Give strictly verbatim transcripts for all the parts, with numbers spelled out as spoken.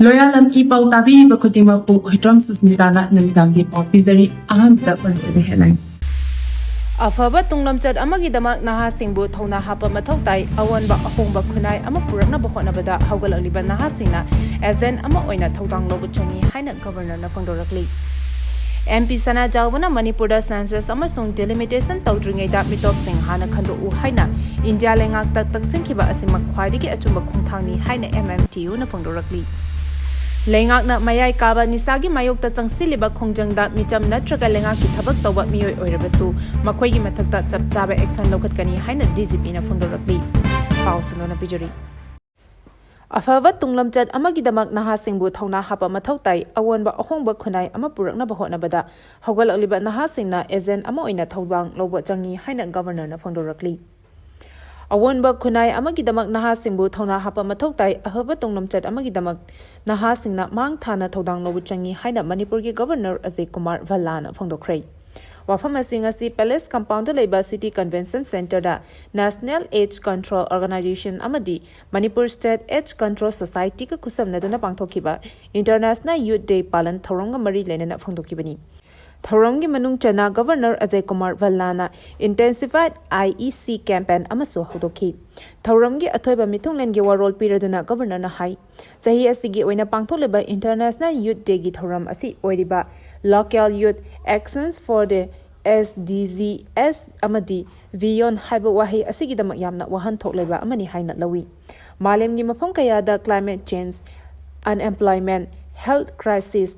ꯂꯣꯌꯥꯂꯝ E ꯄꯥꯎ ꯇꯥꯕꯤꯔꯤꯕ ꯈꯨꯗꯤꯡꯃꯛꯄꯨ ꯍꯨꯏꯗ꯭ꯔꯣꯝ ꯁꯨꯁꯃꯤꯇꯥꯅ ꯅꯨꯃꯤꯗꯥꯡꯒꯤ ꯄꯥꯎ ꯄꯤꯖꯔꯤ꯫ ꯑꯍꯥꯟꯕꯗ ꯑꯣꯏꯔꯤꯕ headline꯫ ꯑꯐꯕ ꯇꯨꯡꯂꯝꯆꯠ ꯑꯃꯒꯤꯗꯃꯛ ꯅꯍꯥꯁꯤꯡꯕꯨ ꯊꯧꯅꯥ ꯍꯥꯞꯄ ꯃꯊꯧ ꯇꯥꯏ꯫ ꯑꯑꯣꯟꯕ ꯑꯍꯣꯡꯕ ꯈꯨꯟꯅꯥꯏ ꯑꯃ ꯄꯨꯔꯛꯅꯕ ꯍꯣꯠꯅꯕꯗ ꯍꯧꯒꯠꯂꯛꯂꯤꯕ ꯅꯍꯥꯁꯤꯡꯅ agent ꯑꯃ ꯑꯣꯏꯅ ꯊꯧꯗꯥꯡ ꯂꯧꯕ ꯆꯪꯏ ꯍꯥꯏꯅ Governorꯅ ꯐꯣꯡꯗꯣꯔꯛꯂꯤ꯫ MP ꯁꯅꯥ ꯖꯥꯎꯕꯅ ꯃꯅꯤꯄꯨꯔꯗ census ꯑꯃꯁꯨꯡ delimitation ꯇꯧꯗ꯭ꯔꯤꯉꯩꯗ ꯃꯤꯇꯣꯞꯁꯤꯡ ꯍꯥꯟꯅ ꯈꯟꯗꯣꯛꯎ ꯍꯥꯏꯅ ꯏꯟꯗꯤꯌꯥ ꯂꯩꯉꯥꯛꯇ ꯇꯛꯁꯤꯟꯈꯤꯕ ꯑꯁꯤꯃꯛ ꯈ꯭ꯋꯥꯏꯗꯒꯤ ꯑꯆꯨꯝꯕ ꯈꯣꯡꯊꯥꯡꯅꯤ ꯍꯥꯏꯅ MMTUꯅ ꯐꯣꯡꯗꯣꯔꯛꯂꯤ꯫ ꯂꯩꯉꯥꯛꯅ ꯃꯌꯥꯏ ꯀꯥꯕ ꯅꯤꯁꯥꯒꯤ ꯃꯥꯌꯣꯛꯇ ꯆꯪꯁꯤꯜꯂꯤꯕ ꯈꯣꯡꯖꯪꯗ ꯃꯤꯆꯝ ꯅꯠꯇ꯭ꯔꯒ ꯂꯩꯉꯥꯛꯀꯤ ꯊꯕꯛ ꯇꯧꯕ ꯃꯤꯑꯣꯏ ꯑꯣꯏꯔꯕꯁꯨ ꯃꯈꯣꯏꯒꯤ ꯃꯊꯛꯇ ꯆꯞ ꯆꯥꯕ action ꯂꯧꯈꯠꯀꯅꯤ ꯍꯥꯏꯅ DGPꯅ ꯐꯣꯡꯗꯣꯔꯛꯂꯤ꯫ ꯄꯥꯎ ꯁꯟꯗꯣꯛꯅ ꯄꯤꯖꯔꯤ꯫ ꯑꯐꯕ ꯇꯨꯡꯂꯝꯆꯠ ꯑꯃꯒꯤꯗꯃꯛ ꯅꯍꯥꯁꯤꯡꯕꯨ ꯊꯧꯅꯥ ꯍꯥꯞꯄ ꯃꯊꯧ ꯇꯥꯏ꯫ ꯑꯑꯣꯟꯕ ꯑꯍꯣꯡꯕ ꯈꯨꯟꯅꯥꯏ ꯑꯃ ꯄꯨꯔꯛꯅꯕ ꯍꯣꯠꯅꯕꯗ ꯍꯧꯒꯠꯂꯛꯂꯤꯕ ꯅꯍꯥꯁꯤꯡꯅ agent ꯑꯃ ꯑꯣꯏꯅ ꯊꯧꯗꯥꯡ ꯂꯧꯕ ꯆꯪꯏ ꯍꯥꯏꯅ Governorꯅ ꯐꯣꯡꯗꯣꯔꯛꯂꯤ꯫ ꯑꯑꯣꯟꯕ ꯈꯨꯟꯅꯥꯏ ꯑꯃꯒꯤꯗꯃꯛ ꯅꯍꯥꯁꯤꯡꯕꯨ ꯊꯧꯅꯥ ꯍꯥꯞꯄ ꯃꯊꯧ ꯇꯥꯏ꯫ ꯑꯐꯕ ꯇꯨꯡꯂꯝꯆꯠ ꯑꯃꯒꯤꯗꯃꯛ ꯅꯍꯥꯁꯤꯡꯅ ꯃꯥꯡ ꯊꯥꯅ ꯊꯧꯗꯥꯡ ꯂꯧꯕ ꯆꯪꯏ ꯍꯥꯏꯅ ꯃꯅꯤꯄꯨꯔꯒꯤ Governor ꯑꯖꯌ ꯀꯨꯃꯥꯔ ꯚꯜꯂꯥꯅ ꯐꯣꯡꯗꯣꯛꯈ꯭ꯔꯦ꯫ ꯋꯥꯐꯝ ꯑꯁꯤꯡ ꯑꯁꯤ Palace Compoundꯗ ꯂꯩꯕ City Convention Centreꯗ National AIDS Control Organisation ꯑꯃꯗꯤ Manipur State AIDS Control Societyꯒ ꯈꯨꯠꯁꯝꯅꯗꯨꯅ ꯄꯥꯡꯊꯣꯛꯈꯤꯕ International Youth Day ꯄꯥꯂꯟ ꯊꯧꯔꯝꯒ ꯃꯔꯤ ꯂꯩꯅꯅ ꯐꯣꯡꯗꯣꯛꯈꯤꯕꯅꯤ꯫ ꯊꯧꯔꯝꯒꯤ ꯃꯅꯨꯡ ꯆꯟꯅ Governor Ajay Kumar ꯚꯜꯂꯥꯅ Intensified IEC campaign ꯑꯃꯁꯨ ꯍꯧꯗꯣꯛꯈꯤ꯫ ꯊꯧꯔꯝꯒꯤ ꯑꯊꯣꯏꯕ ꯃꯤꯊꯨꯡꯂꯦꯟꯒꯤ ꯋꯥꯔꯣꯜ ꯄꯤꯔꯗꯨꯅ Governorꯅ ꯍꯥꯏ, ꯆꯍꯤ ꯑꯁꯤꯒꯤ ꯑꯣꯏꯅ ꯄꯥꯡꯊꯣꯛꯂꯤꯕ International Youth Dayꯒꯤ ꯊꯧꯔꯝ ꯑꯁꯤ ꯑꯣꯏꯔꯤꯕ Local Youth Actions for the SDGs ꯑꯃꯗꯤ Beyond ꯍꯥꯏꯕ ꯋꯥꯍꯩ ꯑꯁꯤꯒꯤꯗꯃꯛ ꯌꯥꯝꯅ ꯋꯥꯍꯟꯊꯣꯛ ꯂꯩꯕ ꯑꯃꯅꯤ ꯍꯥꯏꯅ ꯂꯧꯏ꯫ ꯃꯥꯂꯦꯝꯒꯤ ꯃꯐꯝ ꯀꯌꯥꯗ climate change, unemployment, health crisis,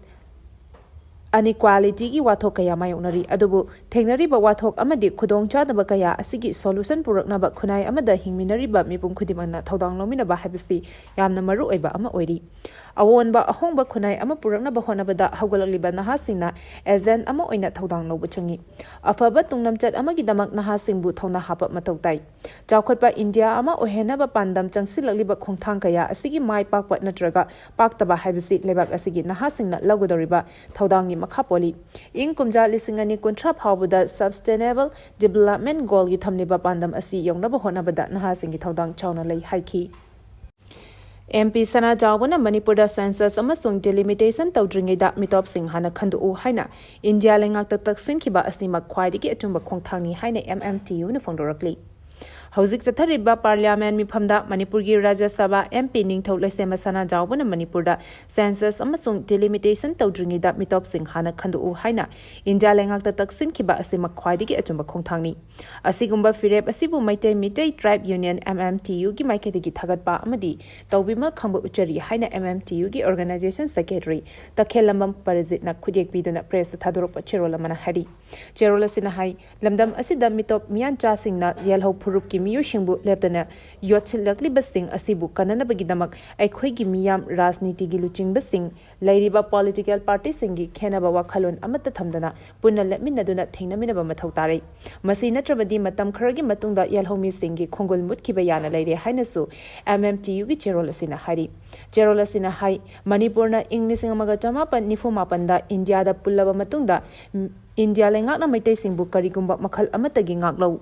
inequalityꯒꯤ ꯋꯥꯊꯣꯛ ꯀꯌꯥ ꯃꯥꯌꯣꯛꯅꯔꯤ꯫ ꯑꯗꯨꯕꯨ ꯊꯦꯡꯅꯔꯤꯕ ꯋꯥꯊꯣꯛ ꯑꯃꯗꯤ ꯈꯨꯗꯣꯡꯆꯥꯗꯕ ꯀꯌꯥ ꯑꯁꯤꯒꯤ solution ꯄꯨꯔꯛꯅꯕ ꯈꯨꯟꯅꯥꯏ ꯑꯃꯗ ꯍꯤꯡꯃꯤꯟꯅꯔꯤꯕ ꯃꯤꯄꯨꯝ ꯈꯨꯗꯤꯡꯃꯛꯅ ꯊꯧꯗꯥꯡ ꯂꯧꯃꯤꯟꯅꯕ ꯍꯥꯏꯕꯁꯤ ꯌꯥꯝꯅ ꯃꯔꯨ ꯑꯣꯏꯕ ꯑꯃ ꯑꯣꯏꯔꯤ꯫ ꯑꯑꯣꯟꯕ ꯑꯍꯣꯡꯕ ꯈꯨꯟꯅꯥꯏ ꯑꯃ ꯄꯨꯔꯛꯅꯕ ꯍꯣꯠꯅꯕꯗ ꯍꯧꯒꯠꯂꯛꯂꯤꯕ ꯅꯍꯥꯁꯤꯡꯅ agent ꯑꯃ ꯑꯣꯏꯅ ꯊꯧꯗꯥꯡ ꯂꯧꯕ ꯆꯪꯏ꯫ ꯑꯐꯕ ꯇꯨꯡꯂꯝꯆꯠ ꯑꯃꯒꯤꯗꯃꯛ ꯅꯍꯥꯁꯤꯡꯕꯨ ꯊꯧꯅꯥ ꯍꯥꯞꯄ ꯃꯊꯧ ꯇꯥꯏ꯫ ꯆꯥꯎꯈꯠꯄ ꯏꯟꯗꯤꯌꯥ ꯑꯃ ꯑꯣꯏꯍꯟꯅꯕ ꯄꯥꯟꯗꯝ ꯆꯪꯁꯤꯜꯂꯛꯂꯤꯕ ꯈꯣꯡꯊꯥꯡ ꯀꯌꯥ ꯑꯁꯤꯒꯤ ꯃꯥꯏ ꯄꯥꯛꯄ ꯅꯠꯇ꯭ꯔꯒ ꯄꯥꯛꯇꯕ ꯍꯥꯏꯕꯁꯤ ꯂꯩꯕꯥꯛ ꯑꯁꯤꯒꯤ ꯅꯍꯥꯁꯤꯡꯅ ꯂꯧꯒꯗꯧꯔꯤꯕ ꯊꯧꯗꯥꯡꯒꯤ ꯃꯈꯥ ꯄꯣꯜꯂꯤ꯫ ꯏꯪ ꯀꯨꯝꯖꯥ ꯂꯤꯁꯤꯡ ꯑꯅꯤ ꯀꯨꯟꯊ꯭ꯔꯥ ꯐꯥꯎꯕꯗ Sustainable Development Goalꯒꯤ ꯊꯝꯂꯤꯕ ꯄꯥꯟꯗꯝ ꯑꯁꯤ ꯌꯧꯅꯕ ꯍꯣꯠꯅꯕꯗ ꯅꯍꯥꯁꯤꯡꯒꯤ ꯊꯧꯗꯥꯡ ꯆꯥꯎꯅ ꯂꯩ ꯍꯥꯏꯈꯤ꯫ ꯑꯦꯝ ꯄꯤ ꯁꯅꯥꯖꯥꯎꯕꯅ ꯃꯅꯤꯄꯨꯔꯗ ꯁꯦꯟꯁꯁ ꯑꯃꯁꯨꯡ ꯗꯤꯂꯤꯃꯤꯇꯦꯁꯟ ꯇꯧꯗ꯭ꯔꯤꯉꯩꯗ ꯃꯤꯇꯣꯞꯁꯤꯡ ꯍꯥꯟꯅ ꯈꯟꯗꯣꯛꯎ ꯍꯥꯏꯅ ꯏꯟꯗꯤꯌꯥ ꯂꯩꯉꯥꯛꯇ ꯇꯛꯁꯤꯟꯈꯤꯕ ꯑꯁꯤꯃꯛ ꯈ꯭ꯋꯥꯏꯗꯒꯤ ꯑꯆꯨꯝꯕ ꯈꯣꯡꯊꯥꯡꯅꯤ ꯍꯥꯏꯅ ꯑꯦꯝ ꯑꯦꯝ ꯇꯤ ꯌꯨꯅ ꯐꯣꯡꯗꯣꯔꯛꯂꯤ꯫ ꯍꯧꯖꯤꯛ ꯆꯠꯊꯔꯤꯕ ꯄꯥꯔꯂꯤꯌꯥꯃꯦꯟ ꯃꯤꯐꯝꯗ ꯃꯅꯤꯄꯨꯔꯒꯤ ꯔꯥꯖ꯭ꯌ ꯁꯚꯥ ꯑꯦꯝ ꯄꯤ ꯅꯤꯡꯊꯧ ꯂꯩꯁꯦꯝꯕ ꯁꯅꯥꯖꯥꯎꯕꯅ ꯃꯅꯤꯄꯨꯔꯗ ꯁꯦꯟꯁꯁ ꯑꯃꯁꯨꯡ ꯗꯤꯂꯤꯃꯤꯇꯦꯁꯟ ꯇꯧꯗ꯭ꯔꯤꯉꯩꯗ ꯃꯤꯇꯣꯞꯁꯤꯡ ꯍꯥꯟꯅ ꯈꯟꯗꯣꯛꯎ ꯍꯥꯏꯅ ꯏꯟꯗꯤꯌꯥ ꯂꯩꯉꯥꯛꯇ ꯇꯛꯁꯤꯟꯈꯤꯕ ꯑꯁꯤꯃꯛ ꯈ꯭ꯋꯥꯏꯗꯒꯤ ꯑꯆꯨꯝꯕ ꯈꯣꯡꯊꯥꯡꯅꯤ꯫ ꯑꯁꯤꯒꯨꯝꯕ ꯐꯤꯔꯦꯞ ꯑꯁꯤꯕꯨ ꯃꯩꯇꯩ ꯃꯤꯇꯩ ꯇ꯭ꯔꯥꯏꯕ ꯌꯨꯅꯤꯌꯟ, ꯑꯦꯝ ꯑꯦꯝ ꯇꯤ ꯌꯨꯒꯤ ꯃꯥꯏꯀꯩꯗꯒꯤ ꯊꯥꯒꯠꯄ ꯑꯃꯗꯤ ꯇꯧꯕꯤꯃꯜ ꯈꯪꯕ ꯎꯠꯆꯔꯤ ꯍꯥꯏꯅ ꯑꯦꯝ ꯑꯦꯝ ꯇꯤ ꯌꯨꯒꯤ ꯑꯣꯔꯒꯅꯥꯏꯖꯦꯁꯟ ꯁꯦꯀ꯭ꯔꯦꯇꯔꯤ ꯇꯈꯦꯜꯂꯝꯕꯝ ꯄꯔꯖꯤꯠꯅ ꯈꯨꯠꯌꯦꯛ ꯄꯤꯗꯨꯅ ꯄ꯭ꯔꯦꯁꯇ ꯊꯥꯗꯣꯔꯛꯄ ꯆꯦꯔꯣꯜ ꯑꯃꯅ ꯍꯥꯏꯔꯤ꯫ ꯆꯦꯔꯣꯜ ꯑꯁꯤꯅ ꯍꯥꯏ, ꯂꯝꯗꯝ ꯑꯁꯤꯗ ꯃꯤꯇꯣꯞ ꯃꯤꯌꯥꯟꯆꯥꯁꯤꯡꯅ ꯌꯦꯜꯍꯧ ꯐꯨꯔꯨꯞꯀꯤ ꯃꯤꯑꯣꯏꯁꯤꯡꯕꯨ ꯂꯦꯞꯇꯅ ꯌꯣꯠꯁꯤꯜꯂꯛꯂꯤꯕꯁꯤꯡ ꯑꯁꯤꯕꯨ ꯀꯟꯅꯅꯕꯒꯤꯗꯃꯛ ꯑꯩꯈꯣꯏꯒꯤ ꯃꯤꯌꯥꯝ, ꯔꯥꯖꯅꯤꯇꯤꯒꯤ ꯂꯨꯆꯤꯡꯕꯁꯤꯡ, ꯂꯩꯔꯤꯕ ꯄꯣꯂꯤꯇꯤꯀꯦꯜ ꯄꯥꯔꯇꯤꯁꯤꯡꯒꯤ ꯈꯦꯟꯅꯕ ꯋꯥꯈꯜꯂꯣꯟ ꯑꯃꯠꯇ ꯊꯝꯗꯅ ꯄꯨꯟꯅ ꯂꯦꯞꯃꯤꯟꯅꯗꯨꯅ ꯊꯦꯡꯅꯃꯤꯟꯅꯕ ꯃꯊꯧ ꯇꯥꯔꯦ꯫ ꯃꯁꯤ ꯅꯠꯇ꯭ꯔꯕꯗꯤ ꯃꯇꯝ ꯈꯔꯒꯤ ꯃꯇꯨꯡꯗ ꯌꯦꯜꯍꯧꯃꯤꯁꯤꯡꯒꯤ ꯈꯣꯡꯒꯨꯜ ꯃꯨꯠꯈꯤꯕ ꯌꯥꯅ ꯂꯩꯔꯦ ꯍꯥꯏꯅꯁꯨ ꯑꯦꯝ ꯑꯦꯝ ꯇꯤ ꯌꯨꯒꯤ ꯆꯦꯔꯣꯜ ꯑꯁꯤꯅ ꯍꯥꯏꯔꯤ꯫ ꯆꯦꯔꯣꯜ ꯑꯁꯤꯅ ꯍꯥꯏ, ꯃꯅꯤꯄꯨꯔꯅ ꯏꯪ ꯂꯤꯁꯤꯡ ꯑꯃꯒ ꯆꯃꯥꯄꯟ ꯅꯤꯐꯨ ꯃꯥꯄꯟꯗ ꯏꯟꯗꯤꯌꯥꯗ ꯄꯨꯜꯂꯕ ꯃꯇꯨꯡꯗ, ꯏꯟꯗꯤꯌꯥ ꯂꯩꯉꯥꯛꯅ ꯃꯩꯇꯩꯁꯤꯡꯕꯨ ꯀꯔꯤꯒꯨꯝꯕ ꯃꯈꯜ ꯑꯃꯠꯇꯒꯤ ꯉꯥꯛꯂꯧ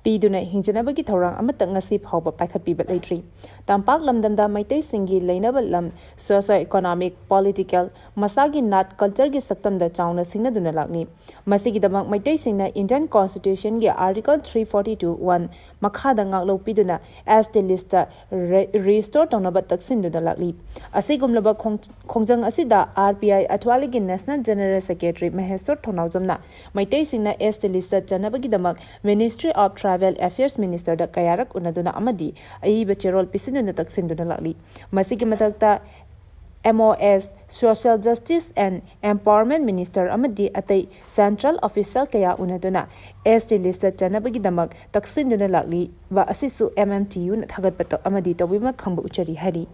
ꯄꯤꯗꯨꯅ ꯍꯤꯡꯖꯅꯕꯒꯤ ꯊꯧꯔꯥꯡ ꯑꯃꯠꯇ ꯉꯁꯤ ꯐꯥꯎꯕ ꯄꯥꯏꯈꯠꯄꯤꯕ ꯂꯩꯇ꯭ꯔꯤ꯫ ꯇꯝꯄꯥꯛ ꯂꯝꯗꯝꯗ ꯃꯩꯇꯩꯁꯤꯡꯒꯤ ꯂꯩꯅꯕ ꯂꯝ, socio economic, political, ꯃꯁꯥꯒꯤ ꯅꯥꯠ, cultureꯒꯤ ꯁꯛꯇꯝꯗ ꯆꯥꯎꯅ ꯁꯤꯡꯅꯗꯨꯅ ꯂꯥꯛꯂꯤ꯫ ꯃꯁꯤꯒꯤꯗꯃꯛ ꯃꯩꯇꯩꯁꯤꯡꯅ Indian Constitutionꯒꯤ Article three forty two one ꯃꯈꯥꯗ ꯉꯥꯛꯂꯧ ꯄꯤꯗꯨꯅ S T listꯇ re-, restore ꯇꯧꯅꯕ ꯇꯛꯁꯤꯟꯗꯨꯅ ꯂꯥꯛꯂꯤ꯫ ꯑꯁꯤꯒꯨꯝꯂꯕ ꯈꯣꯡ-, ꯈꯣꯡꯖꯪ ꯑꯁꯤꯗ R P I ꯑꯊ꯭ꯋꯥꯂꯤꯒꯤ National General Secretary ꯃꯍꯦꯁ꯭ꯋꯔ ꯊꯧꯅꯥꯎꯖꯝꯅ ꯃꯩꯇꯩꯁꯤꯡꯅ S T listꯇ ꯆꯟꯅꯕꯒꯤꯗꯃꯛ Ministry of Tribal Affairs Ministerꯗ ꯀꯌꯥꯔꯛ ꯎꯅꯗꯨꯅ ꯑꯃꯗꯤ ꯑꯏꯕ ꯆꯦꯔꯣꯜ ꯄꯤꯁꯤꯟꯗꯨꯅ ꯇꯛꯁꯤꯟꯗꯨꯅ ꯂꯥꯛꯂꯤ꯫ ꯃꯁꯤꯒꯤ ꯃꯊꯛꯇ M O S, Social Justice and Empowerment Minister ꯑꯃꯗꯤ ꯑꯇꯩ central official ꯀꯌꯥ ꯎꯅꯗꯨꯅ S T listꯇ ꯆꯟꯅꯕꯒꯤꯗꯃꯛ ꯇꯛꯁꯤꯟꯗꯨꯅ ꯂꯥꯛꯂꯤꯕ ꯑꯁꯤꯁꯨ M M T Uꯅ ꯊꯥꯒꯠꯄ ꯇ-, ꯑꯃꯗꯤ ꯇꯧꯕꯤꯃꯜ ꯈꯪꯕ ꯎꯠꯆꯔꯤ ꯍꯥꯏꯔꯤ꯫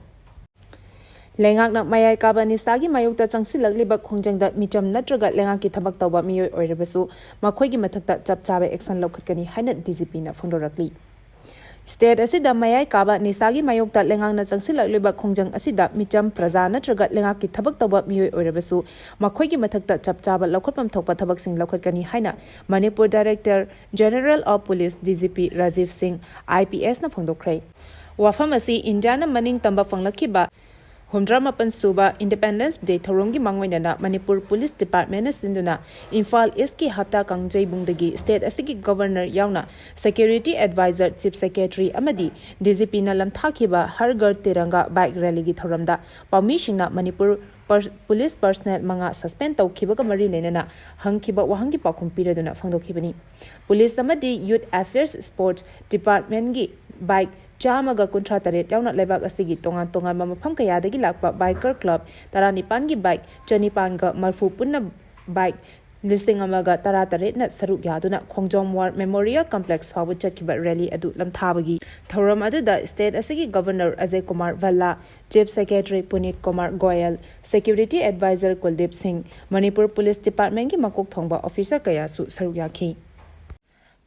ꯂꯩꯉꯥꯛꯅ ꯃꯌꯥꯏ ꯀꯥꯕ ꯅꯤꯁꯥꯒꯤ ꯃꯥꯌꯣꯛꯇ ꯆꯪꯁꯤꯜꯂꯛꯂꯤꯕ ꯈꯣꯡꯖꯪꯗ ꯃꯤꯆꯝ ꯅꯠꯇ꯭ꯔꯒ ꯂꯩꯉꯥꯛꯀꯤ ꯊꯕꯛ ꯇꯧꯕ ꯃꯤꯑꯣꯏ ꯑꯣꯏꯔꯕꯁꯨ ꯃꯈꯣꯏꯒꯤ ꯃꯊꯛꯇ ꯆꯞ ꯆꯥꯕ action ꯂꯧꯈꯠꯀꯅꯤ ꯍꯥꯏꯅ D G Pꯅ ꯐꯣꯡꯗꯣꯔꯛꯂꯤ꯫ State ꯑꯁꯤꯗ ꯃꯌꯥꯏ ꯀꯥꯕ ꯅꯤꯁꯥꯒꯤ ꯃꯥꯌꯣꯛꯇ ꯂꯩꯉꯥꯛꯅ ꯆꯪꯁꯤꯜꯂꯛꯂꯤꯕ ꯈꯣꯡꯖꯪ ꯑꯁꯤꯗ ꯃꯤꯆꯝ ꯄ꯭ꯔꯖꯥ ꯅꯠꯇ꯭ꯔꯒ ꯂꯩꯉꯥꯛꯀꯤ ꯊꯕꯛ ꯇꯧꯕ ꯃꯤꯑꯣꯏ ꯑꯣꯏꯔꯕꯁꯨ ꯃꯈꯣꯏꯒꯤ ꯃꯊꯛꯇ ꯆꯞ ꯆꯥꯕ ꯂꯧꯈꯠꯐꯝ ꯊꯣꯛꯄ ꯊꯕꯛꯁꯤꯡ ꯂꯧꯈꯠꯀꯅꯤ ꯍꯥꯏꯅ Manipur Director General of Police D G P Rajiv Singh I P Sꯅ ꯐꯣꯡꯗꯣꯛꯈ꯭ꯔꯦ꯫ ꯋꯥꯐꯝ ꯑꯁꯤ ꯏꯟꯗꯤꯌꯥꯅ ꯃꯅꯤꯡ ꯇꯝꯕ ꯐꯪꯂꯛꯈꯤꯕ ꯍꯨꯝꯗ꯭ꯔꯥ ꯃꯥꯄꯟ ꯁꯨꯕ Independence Day ꯊꯧꯔꯝꯒꯤ ꯃꯥꯡꯑꯣꯏꯅꯅ ꯃꯅꯤꯄꯨꯔ ꯄꯨꯂꯤꯁ ꯗꯤꯄꯥꯔꯠꯃꯦꯟꯅ ꯁꯤꯟꯗꯨꯅ ꯏꯝꯐꯥꯜ ꯏꯁꯀꯤ ꯍꯞꯇꯥ ꯀꯥꯡꯖꯩꯕꯨꯡꯗꯒꯤ ꯁ꯭ꯇꯦꯠ ꯑꯁꯤꯒꯤ ꯒꯕꯔꯅꯔ ꯌꯥꯎꯅ ꯁꯦꯀ꯭ꯌꯨꯔꯤꯇꯤ ꯑꯦꯗꯚꯥꯏꯖꯔ, ꯆꯤꯐ ꯁꯦꯀ꯭ꯔꯦꯇꯔꯤ ꯑꯃꯗꯤ ꯗꯤ ꯖꯤ ꯄꯤꯅ ꯂꯝꯊꯥꯈꯤꯕ ꯍꯔ ꯘꯔ ꯇꯤꯔꯪꯒꯥ ꯕꯥꯏꯛ ꯔꯦꯂꯤꯒꯤ ꯊꯧꯔꯝꯗ ꯄꯥꯎꯃꯤꯁꯤꯡꯅ ꯃꯅꯤꯄꯨꯔ ꯄꯔ-, ꯄꯨꯂꯤꯁ ꯄꯔꯁꯅꯦꯜ ꯃꯉꯥ ꯁꯁꯄꯦꯟ ꯇꯧꯈꯤꯕꯒ ꯃꯔꯤ ꯂꯩꯅꯅ ꯍꯪꯈꯤꯕ ꯋꯥꯍꯪꯒꯤ ꯄꯥꯎꯈꯨꯝ ꯄꯤꯔꯗꯨꯅ ꯐꯣꯡꯗꯣꯛꯈꯤꯕꯅꯤ꯫ ꯄꯨꯂꯤꯁ ꯑꯃꯗꯤ ꯌꯨꯠ ꯑꯦꯐꯤꯌꯔꯁ ꯁ꯭ꯄꯣꯔꯠꯁ ꯗꯤꯄꯥꯔꯠꯃꯦꯟꯒꯤ ꯕꯥꯏꯛ ꯆꯥꯝꯃꯒ ꯀꯨꯟꯊ꯭ꯔꯥ ꯇꯔꯦꯠ ꯌꯥꯎꯅ ꯂꯩꯕꯥꯛ ꯑꯁꯤꯒꯤ ꯇꯣꯉꯥꯟ ꯇꯣꯉꯥꯟꯕ ꯃꯐꯝ ꯀꯌꯥꯗꯒꯤ ꯂꯥꯛꯄ ꯕꯥꯏꯀꯔ ꯀ꯭ꯂꯕ ꯇꯔꯥꯅꯤꯄꯥꯟꯒꯤ ꯕꯥꯏꯛ ꯆꯅꯤꯄꯥꯟꯒ ꯃꯔꯐꯨ ꯄꯨꯟꯅ ꯕꯥꯏꯛ ꯂꯤꯁꯤꯡ ꯑꯃꯒ ꯇꯔꯥ ꯇꯔꯦꯠꯅ ꯁꯔꯨꯛ ꯌꯥꯗꯨꯅ ꯈꯣꯡꯖꯣꯝ ꯋꯥꯔ ꯃꯦꯃꯣꯔꯤꯌꯦꯜ ꯀꯝꯄ꯭ꯂꯦꯛꯁ ꯐꯥꯎꯕ ꯆꯠꯈꯤꯕ ꯔꯦꯂꯤ ꯑꯗꯨ ꯂꯝꯊꯥꯕꯒꯤ ꯊꯧꯔꯝ ꯑꯗꯨꯗ ꯁ꯭ꯇꯦꯠ ꯑꯁꯤꯒꯤ governor Ajay Kumar Bhalla, chief secretary Punit Kumar Goyal, security adviser Kuldip Singh, Manipur police ꯗꯤꯄꯥꯔꯠꯃꯦꯟꯒꯤ ꯃꯀꯣꯛ ꯊꯣꯡꯕ ꯑꯣꯐꯤꯁꯔ ꯀꯌꯥꯁꯨ ꯁꯔꯨꯛ ꯌꯥꯈꯤ꯫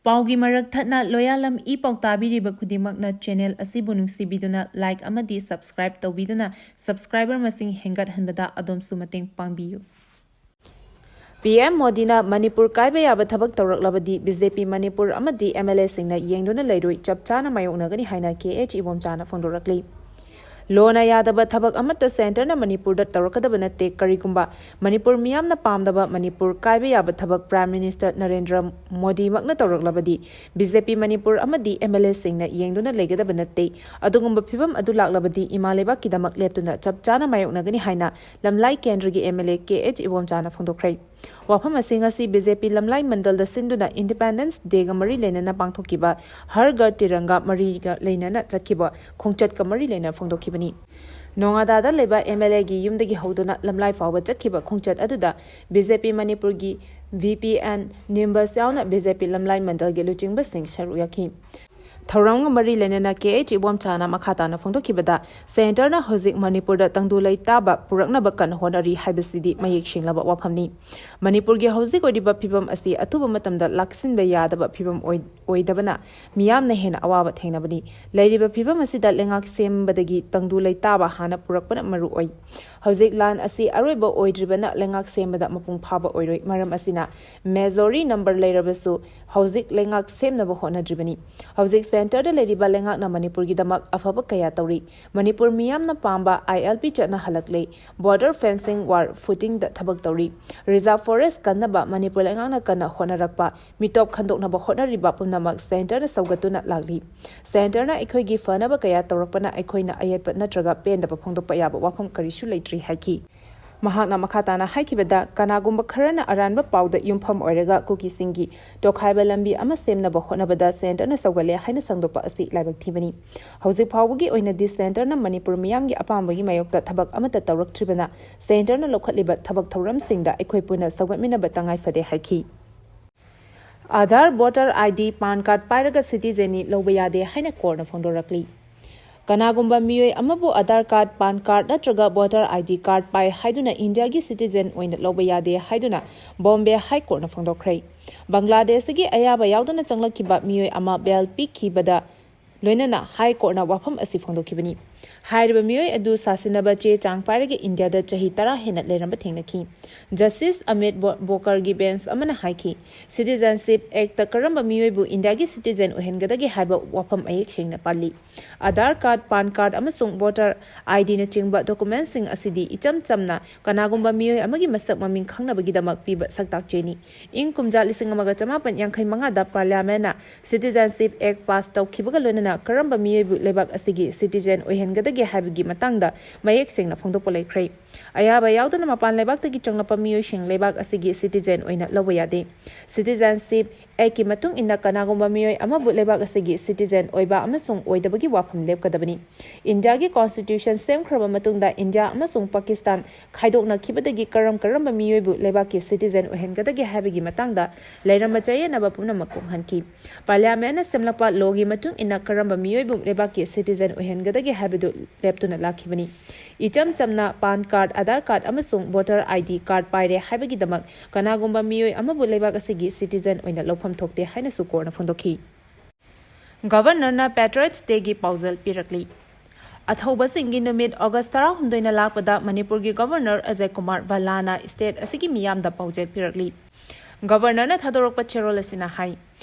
ꯄꯥꯎꯒꯤ ꯃꯔꯛ ꯊꯠꯅ ꯂꯣꯌꯥꯂꯝ ꯏ ꯄꯥꯎ ꯇꯥꯕꯤꯔꯤꯕ ꯈꯨꯗꯤꯡꯃꯛꯅ ꯆꯦꯅꯦꯜ ꯑꯁꯤꯕꯨ ꯅꯨꯡꯁꯤꯕꯤꯗꯨꯅ ꯂꯥꯏꯛ ꯑꯃꯗꯤ ꯁꯕꯁꯀ꯭ꯔꯥꯏꯕ ꯇꯧꯕꯤꯗꯨꯅ ꯁꯕꯁꯀ꯭ꯔꯥꯏꯕꯔ ꯃꯁꯤꯡ ꯍꯦꯟꯒꯠꯍꯟꯕꯗ ꯑꯗꯣꯝꯁꯨ ꯃꯇꯦꯡ ꯄꯥꯡꯕꯤꯌꯨ꯫ ꯄꯤ ꯑꯦꯝ ꯃꯣꯗꯤꯅ ꯃꯅꯤꯄꯨꯔ ꯀꯥꯏꯕ ꯌꯥꯕ ꯊꯕꯛ ꯇꯧꯔꯛꯂꯕꯗꯤ ꯕꯤ ꯖꯦ ꯄꯤ ꯃꯅꯤꯄꯨꯔ ꯑꯃꯗꯤ ꯑꯦꯝ ꯑꯦꯜ ꯑꯦꯁꯤꯡꯅ ꯌꯦꯡꯗꯨꯅ ꯂꯩꯔꯣꯏ, ꯆꯞ ꯆꯥꯅ ꯃꯥꯌꯣꯛꯅꯒꯅꯤ ꯍꯥꯏꯅ ꯀꯦ ꯑꯩꯆ ꯏꯕꯣꯝꯆꯥꯅ ꯐꯣꯡꯗꯣꯔꯛꯂꯤ꯫ ꯂꯣꯅ ꯌꯥꯗꯕ ꯊꯕꯛ ꯑꯃꯠꯇ ꯁꯦꯟꯇꯔꯅ ꯃꯅꯤꯄꯨꯔꯗ ꯇꯧꯔꯛꯀꯗꯕ ꯅꯠꯇꯦ꯫ ꯀꯔꯤꯒꯨꯝꯕ ꯃꯅꯤꯄꯨꯔ ꯃꯤꯌꯥꯝꯅ ꯄꯥꯝꯗꯕ ꯃꯅꯤꯄꯨꯔ ꯀꯥꯏꯕ ꯌꯥꯕ ꯊꯕꯛ ꯄ꯭ꯔꯥꯏꯝ ꯃꯤꯅꯤꯁꯇꯔ ꯅꯔꯦꯟꯗ꯭ꯔ ꯃꯣꯗꯤꯃꯛꯅ ꯇꯧꯔꯛꯂꯕꯗꯤ ꯕꯤ ꯖꯦ ꯄꯤ ꯃꯅꯤꯄꯨꯔ ꯑꯃꯗꯤ ꯑꯦꯝ ꯑꯦꯜ ꯑꯦꯁꯤꯡꯅ ꯌꯦꯡꯗꯨꯅ ꯂꯩꯒꯗꯕ ꯅꯠꯇꯦ꯫ ꯑꯗꯨꯒꯨꯝꯕ ꯐꯤꯚꯝ ꯑꯗꯨ ꯂꯥꯛꯂꯕꯗꯤ ꯏꯃꯥ ꯂꯩꯕꯥꯛꯀꯤꯗꯃꯛ ꯂꯦꯞꯇꯨꯅ ꯆꯞ ꯆꯥꯅ ꯃꯥꯌꯣꯛꯅꯒꯅꯤ ꯍꯥꯏꯅ ꯂꯝꯂꯥꯏ ꯀꯦꯟꯗ꯭ꯔꯒꯤ M L A K H ꯏꯕꯣꯝꯆꯥꯅ ꯐꯣꯡꯗꯣꯛꯈ꯭ꯔꯦ꯫ ꯋꯥꯐꯝ ꯑꯁꯤ ꯉꯁꯤ ꯕꯤ ꯖꯦ ꯄꯤ ꯂꯝꯂꯥꯏ ꯃꯟꯗꯜꯗ ꯁꯤꯟꯗꯨꯅ ꯏꯟꯗꯤꯄꯦꯟꯗꯦꯟꯁ ꯗꯦꯒ ꯃꯔꯤ ꯂꯩꯅꯅ ꯄꯥꯡꯊꯣꯛꯈꯤꯕ ꯍꯔ ꯘꯔ ꯇꯤꯔꯪꯒꯥ ꯃꯔꯤꯒ ꯂꯩꯅꯅ ꯆꯠꯈꯤꯕ ꯈꯣꯡꯆꯠꯀ ꯃꯔꯤ ꯂꯩꯅꯅ ꯐꯣꯡꯗꯣꯛꯈꯤꯕꯅꯤ꯫ ꯅꯣꯉꯥꯗꯥꯗ ꯂꯩꯕ ꯑꯦꯝ ꯑꯦꯜ ꯑꯦꯒꯤ ꯌꯨꯝꯗꯒꯤ ꯍꯧꯗꯨꯅ ꯂꯝꯂꯥꯏ ꯐꯥꯎꯕ ꯆꯠꯈꯤꯕ ꯈꯣꯡꯆꯠ ꯑꯗꯨꯗ ꯕꯤ ꯖꯦ ꯄꯤ ꯃꯅꯤꯄꯨꯔꯒꯤ ꯚꯤ ꯄꯤ ꯑꯦꯟ ꯅꯤꯝꯕꯁ ꯌꯥꯎꯅ ꯕꯤ ꯖꯦ ꯄꯤ ꯂꯝꯂꯥꯏ ꯃꯟꯗꯜꯒꯤ ꯂꯨꯆꯤꯡꯕꯁꯤꯡ ꯁꯔꯨꯛ ꯌꯥꯈꯤ꯫ ꯊꯧꯔꯝꯒ ꯃꯔꯤ ꯂꯩꯅꯅ ꯀꯦ ꯑꯩꯆ ꯏꯕꯣꯝꯆꯥꯅ ꯃꯈꯥ ꯇꯥꯅ ꯐꯣꯡꯗꯣꯛꯈꯤꯕꯗ, ꯁꯦꯟꯇꯔꯅ ꯍꯧꯖꯤꯛ ꯃꯅꯤꯄꯨꯔꯗ ꯇꯪꯗꯨ ꯂꯩꯇꯥꯕ ꯄꯨꯔꯛꯅꯕ ꯀꯟꯅ ꯍꯣꯠꯅꯔꯤ ꯍꯥꯏꯕꯁꯤꯗꯤ ꯃꯌꯦꯛ ꯁꯦꯡꯂꯕ ꯋꯥꯐꯝꯅꯤ꯫ ꯃꯅꯤꯄꯨꯔꯒꯤ ꯍꯧꯖꯤꯛ ꯑꯣꯏꯔꯤꯕ ꯐꯤꯕꯝ ꯑꯁꯤ ꯑꯊꯨꯕ ꯃꯇꯝꯗ ꯂꯥꯛꯁꯤꯟꯕ ꯌꯥꯗꯕ ꯐꯤꯕꯝ ꯑꯣꯏ-, ꯑꯣꯏꯗꯕꯅ ꯃꯤꯌꯥꯝꯅ ꯍꯦꯟꯅ ꯑꯋꯥꯕ ꯊꯦꯡꯅꯕꯅꯤ꯫ ꯂꯩꯔꯤꯕ ꯐꯤꯕꯝ ꯑꯁꯤꯗ ꯂꯩꯉꯥꯛ ꯁꯦꯝꯕꯗꯒꯤ ꯇꯪꯗꯨ ꯂꯩꯇꯥꯕ ꯍꯥꯟꯅ ꯄꯨꯔꯛꯄꯅ ꯃꯔꯨ ꯑꯣꯏ꯫ ꯍꯧꯖꯤꯛ ꯂꯥꯟ ꯑꯁꯤ ꯑꯔꯣꯏꯕ ꯑꯣꯏꯗ꯭ꯔꯤꯕꯅ ꯂꯩꯉꯥꯛ ꯁꯦꯝꯕꯗ ꯃꯄꯨꯡ ꯐꯥꯕ ꯑꯣꯏꯔꯣꯏ꯫ ꯃꯔꯝ ꯑꯁꯤꯅ ꯃꯦꯖꯣꯔꯤ ꯅꯝꯕꯔ ꯂꯩꯔꯕꯁꯨ ꯍꯧꯖꯤꯛ ꯂꯩꯉꯥꯛ ꯁꯦꯝꯅꯕ ꯍꯣꯠꯅꯗ꯭ꯔꯤꯕꯅꯤ꯫ ꯍꯧꯖꯤꯛ ꯁꯦꯟꯇꯔꯗ ꯂꯩꯔꯤꯕ ꯂꯩꯉꯥꯛꯅ ꯃꯅꯤꯄꯨꯔꯒꯤꯗꯃꯛ ꯑꯐꯕ ꯀꯌꯥ ꯇꯧꯔꯤ꯫ ꯃꯅꯤꯄꯨꯔ ꯃꯤꯌꯥꯝꯅ ꯄꯥꯝꯕ ILP ꯆꯠꯅꯍꯜꯂꯛꯂꯦ꯫ Border fencing wall footing ꯗ ꯊꯕꯛ ꯇꯧꯔꯤ꯫ Reserve forest ꯀꯟꯅꯕ ꯃꯅꯤꯄꯨꯔ ꯂꯩꯉꯥꯛꯅ ꯀꯟꯅ ꯍꯣꯠꯅꯔꯛꯄ, ꯃꯤꯇꯣꯞ ꯈꯟꯗꯣꯛꯅꯕ ꯍꯣꯠꯅꯔꯤꯕ ꯄꯨꯝꯅꯃꯛ ꯁꯦꯟꯇꯔꯅ ꯁꯧꯒꯠꯇꯨꯅ ꯂꯥꯛꯂꯤ꯫ ꯁꯦꯟꯇꯔꯅ ꯑꯩꯈꯣꯏꯒꯤ ꯐꯅꯕ ꯀꯌꯥ ꯇꯧꯔꯛꯄꯅ ꯑꯩꯈꯣꯏꯅ ꯑꯌꯦꯠꯄ ꯅꯠꯇ꯭ꯔꯒ ꯄꯦꯟꯗꯕ ꯐꯣꯡꯗꯣꯛꯄ ꯌꯥꯕ ꯋꯥꯐꯝ ꯀꯔꯤꯁꯨ ꯂꯩꯇ꯭ꯔꯤ ꯍꯥꯏꯈꯤ꯫ ꯃꯍꯥꯛꯅ ꯃꯈꯥ ꯇꯥꯅ ꯍꯥꯏꯈꯤꯕꯗ, ꯀꯅꯥꯒꯨꯝꯕ ꯈꯔꯅ ꯑꯔꯥꯟꯕ ꯄꯥꯎꯗ ꯌꯨꯝꯐꯝ ꯑꯣꯏꯔꯒ ꯀꯨꯀꯤꯁꯤꯡꯒꯤ ꯇꯣꯈꯥꯏꯕ ꯂꯝꯕꯤ ꯑꯃ ꯁꯦꯝꯅꯕ ꯍꯣꯠꯅꯕꯗ ꯁꯦꯟꯇꯔꯅ ꯁꯧꯒꯠꯂꯦ ꯍꯥꯏꯅ ꯁꯟꯗꯣꯛꯄ ꯑꯁꯤ ꯂꯥꯏꯕꯛ ꯊꯤꯕꯅꯤ꯫ ꯍꯧꯖꯤꯛ ꯐꯥꯎꯕꯒꯤ ꯑꯣꯏꯅꯗꯤ ꯁꯦꯟꯇꯔꯅ ꯃꯅꯤꯄꯨꯔ ꯃꯤꯌꯥꯝꯒꯤ ꯑꯄꯥꯝꯕꯒꯤ ꯃꯥꯌꯣꯛꯇ ꯊꯕꯛ ꯑꯃꯠꯇ ꯇꯧꯔꯛꯇ꯭ꯔꯤꯕꯅ, ꯁꯦꯟꯇꯔꯅ ꯂꯧꯈꯠꯂꯤꯕ ꯊꯕꯛ ꯊꯧꯔꯝꯁꯤꯡꯗ ꯑꯩꯈꯣꯏ ꯄꯨꯟꯅ ꯁꯧꯒꯠꯃꯤꯟꯅꯕ ꯇꯉꯥꯏ ꯐꯗꯦ ꯍꯥꯏꯈꯤ꯫ Aadhaar, voter ID, PAN card ꯄꯥꯏꯔꯒ ꯁꯤꯇꯤꯖꯦꯟꯅꯤ ꯂꯧꯕ ꯌꯥꯗꯦ ꯍꯥꯏꯅ ꯀꯣꯔꯠꯅ ꯐꯣꯡꯗꯣꯔꯛꯂꯤ꯫ ꯀꯅꯥꯒꯨꯝꯕ ꯃꯤꯑꯣꯏ ꯑꯃꯕꯨ ꯑꯥꯙꯥꯔ ꯀꯥꯔꯗ, ꯄꯥꯟ ꯀꯥꯔꯗ ꯅꯠꯇ꯭ꯔꯒ ꯚꯣꯇꯔ ID ꯀꯥꯔꯗ ꯄꯥꯏ ꯍꯥꯏꯗꯨꯅ ꯏꯟꯗꯤꯌꯥꯒꯤ ꯁꯤꯇꯤꯖꯦꯟ ꯑꯣꯏꯅ ꯂꯧꯕ ꯌꯥꯗꯦ ꯍꯥꯏꯗꯨꯅ ꯕꯣꯝꯕꯦ ꯍꯥꯏ ꯀꯣꯔꯠꯅ ꯐꯣꯡꯗꯣꯛꯈ꯭ꯔꯦ꯫ ꯕꯪꯒ꯭ꯂꯥꯗꯦꯁꯇꯒꯤ ꯑꯌꯥꯕ ꯌꯥꯎꯗꯅ ꯆꯪꯂꯛꯈꯤꯕ ꯃꯤꯑꯣꯏ ꯑꯃ ꯕꯦꯜ ꯄꯤꯈꯤꯕꯗ ꯂꯣꯏꯅꯅ ꯍꯥꯏ ꯀꯣꯔꯠꯅ ꯋꯥꯐꯝ ꯑꯁꯤ ꯐꯣꯡꯗꯣꯛꯈꯤꯕꯅꯤ꯫ ꯍꯥꯏꯔꯤꯕ ꯃꯤꯑꯣꯏ ꯑꯗꯨ ꯁꯥꯁꯤꯟꯅꯕ ꯆꯦ ꯆꯥꯡ ꯄꯥꯏꯔꯒ ꯏꯟꯗꯤꯌꯥꯗ ꯆꯍꯤ ꯇꯔꯥ ꯍꯦꯟꯅ ꯂꯩꯔꯝꯕ ꯊꯦꯡꯅꯈꯤ꯫ ꯖꯁꯇꯤꯁ ꯑꯃꯤꯠ ꯕꯣ-, ꯕꯣꯀꯔꯒꯤ ꯕꯦꯟꯆ ꯑꯃꯅ ꯍꯥꯏꯈꯤ, ꯁꯤꯇꯤꯖꯦꯟꯁꯤꯞ ꯑꯦꯛꯇ ꯀꯔꯝꯕ ꯃꯤꯑꯣꯏꯕꯨ ꯏꯟꯗꯤꯌꯥꯒꯤ ꯁꯤꯇꯤꯖꯦꯟ ꯑꯣꯏꯍꯟꯒꯗꯒꯦ ꯍꯥꯏꯕ ꯋꯥꯐꯝ ꯃꯌꯦꯛ ꯁꯦꯡꯅ ꯄꯜꯂꯤ꯫ ꯑꯥꯙꯥꯔ ꯀꯥꯔꯗ, ꯄꯥꯟ ꯀꯥꯔꯗ ꯑꯃꯁꯨꯡ ꯚꯣꯇꯔ IDꯅ ꯆꯤꯡꯕ ꯗꯣꯀꯨꯃꯦꯟꯁꯤꯡ ꯑꯁꯤꯗꯤ ꯏꯆꯝ ꯆꯝꯅ ꯀꯅꯥꯒꯨꯝꯕ ꯃꯤꯑꯣꯏ ꯑꯃꯒꯤ ꯃꯁꯛ ꯃꯃꯤꯡ ꯈꯪꯅꯕꯒꯤꯗꯃꯛ ꯄꯤꯕ ꯁꯛꯇꯥꯛ ꯆꯦꯅꯤ꯫ ꯏꯪ ꯀꯨꯝꯖꯥ ꯂꯤꯁꯤꯡ ꯑꯃꯒ ꯆꯃꯥꯄꯟ ꯌꯥꯡꯈꯩ ꯃꯉꯥꯗ ꯄꯥꯔꯂꯤꯌꯥꯃꯦꯟꯅ ꯁꯤꯇꯤꯖꯦꯟꯁꯤꯞ ꯑꯦꯛ ꯄꯥꯁ ꯇꯧꯈꯤꯕꯒ ꯂꯣꯏꯅꯅ ꯀꯔꯝꯕ ꯃꯤꯑꯣꯏꯕꯨ ꯂꯩꯕꯥꯛ ꯑꯁꯤꯒꯤ ꯁꯤꯇꯤꯖꯦꯟ ꯑꯣꯏꯍꯟꯒꯗꯒꯦ ꯍꯥꯏꯕꯒꯤ ꯃꯇꯥꯡꯗ ꯃꯌꯦꯛ ꯁꯦꯡꯅ ꯐꯣꯡꯗꯣꯛꯄ ꯂꯩꯈ꯭ꯔꯦ꯫ ꯑꯌꯥꯕ ꯌꯥꯎꯗꯅ ꯃꯄꯥꯟ ꯂꯩꯕꯥꯛꯇꯒꯤ ꯆꯪꯂꯛꯄ ꯃꯤꯑꯣꯏꯁꯤꯡ ꯂꯩꯕꯥꯛ ꯑꯁꯤꯒꯤ ꯁꯤꯇꯤꯖꯦꯟ ꯑꯣꯏꯅ ꯂꯧꯕ ꯌꯥꯗꯦ꯫ ꯁꯤꯇꯤꯖꯦꯟꯁꯤꯞ ꯑꯦꯛꯀꯤ ꯃꯇꯨꯡ ꯏꯟꯅ ꯀꯅꯥꯒꯨꯝꯕ ꯃꯤꯑꯣꯏ ꯑꯃꯕꯨ ꯂꯩꯕꯥꯛ ꯑꯁꯤꯒꯤ ꯁꯤꯇꯤꯖꯦꯟ ꯑꯣꯏꯕ ꯑꯃꯁꯨꯡ ꯑꯣꯏꯗꯕꯒꯤ ꯋꯥꯐꯝ ꯂꯦꯞꯀꯗꯕꯅꯤ꯫ ꯏꯟꯗꯤꯌꯥꯒꯤ ꯀꯣꯟꯁꯇꯤꯇ꯭ꯌꯨꯁꯟ ꯁꯦꯝꯈ꯭ꯔꯕ ꯃꯇꯨꯡꯗ ꯏꯟꯗꯤꯌꯥ ꯑꯃꯁꯨꯡ ꯄꯥꯀꯤꯁꯇꯥꯟ ꯈꯥꯏꯗꯣꯛꯅꯈꯤꯕꯗꯒꯤ ꯀꯔꯝ ꯀꯔꯝꯕ ꯃꯤꯑꯣꯏꯕꯨ ꯂꯩꯕꯥꯛꯀꯤ ꯁꯤꯇꯤꯖꯦꯟ ꯑꯣꯏꯍꯟꯒꯗꯒꯦ ꯍꯥꯏꯕꯒꯤ ꯃꯇꯥꯡꯗ ꯂꯩꯔꯝꯕ ꯆꯌꯦꯠꯅꯕ ꯄꯨꯝꯅꯃꯛ ꯀꯣꯛꯍꯟꯈꯤ꯫ ꯄꯥꯔꯂꯤꯌꯥꯃꯦꯟꯅ ꯁꯦꯝꯂꯛꯄ ꯂꯣꯒꯤ ꯃꯇꯨꯡ ꯏꯟꯅ ꯀꯔꯝꯕ ꯃꯤꯑꯣꯏꯕꯨ ꯂꯩꯕꯥꯛꯀꯤ ꯁꯤꯇꯤꯖꯦꯟ ꯑꯣꯏꯍꯟꯒꯗꯒꯦ ꯍꯥꯏꯕꯗꯨ ꯂꯦꯞꯇꯨꯅ ꯂꯥꯛꯈꯤꯕꯅꯤ꯫ ꯏꯆꯝ ꯆꯝꯅ ꯄꯥꯟ ꯀꯥꯔꯗ, ꯑꯥꯙꯥꯔ ꯀꯥꯔꯗ ꯑꯃꯁꯨꯡ ꯚꯣꯇꯔ ID ꯀꯥꯔꯗ ꯄꯥꯏꯔꯦ ꯍꯥꯏꯕꯒꯤꯗꯃꯛ ꯀꯅꯥꯒꯨꯝꯕ ꯃꯤꯑꯣꯏ ꯑꯃꯕꯨ ꯂꯩꯕꯥꯛ ꯑꯁꯤꯒꯤ ꯁꯤꯇꯤꯖꯦꯟ ꯑꯣꯏꯅ ꯂꯧꯐꯝ ꯊꯣꯛꯇꯦ ꯍꯥꯏꯅꯁꯨ ꯀꯣꯔꯠꯅ ꯐꯣꯡꯗꯣꯛꯈꯤ꯫ ꯒꯚꯔꯅꯔꯅ Patriots Dayꯒꯤ ꯄꯥꯎꯖꯦꯜ ꯄꯤꯔꯛꯂꯤ꯫ ꯑꯊꯧꯕꯁꯤꯡꯒꯤ ꯅꯨꯃꯤꯠ ꯑꯣꯒꯁ ꯇꯔꯥꯍꯨꯝꯗꯣꯏꯅ ꯂꯥꯛꯄꯗ ꯃꯅꯤꯄꯨꯔꯒꯤ ꯒꯚꯔꯅꯔ ꯑꯖꯌ ꯀꯨꯃꯥꯔ ꯚꯜꯂꯥꯅ ꯁ꯭ꯇꯦꯠ ꯑꯁꯤꯒꯤ ꯃꯤꯌꯥꯝꯗ ꯄꯥꯎꯖꯦꯜ ꯄꯤꯔꯛꯂꯤ꯫ ꯒꯚꯔꯅꯔꯅ ꯊꯥꯗꯣꯔꯛꯄ ꯆꯦꯔꯣꯜ ꯑꯁꯤꯅ ꯍꯥꯏ,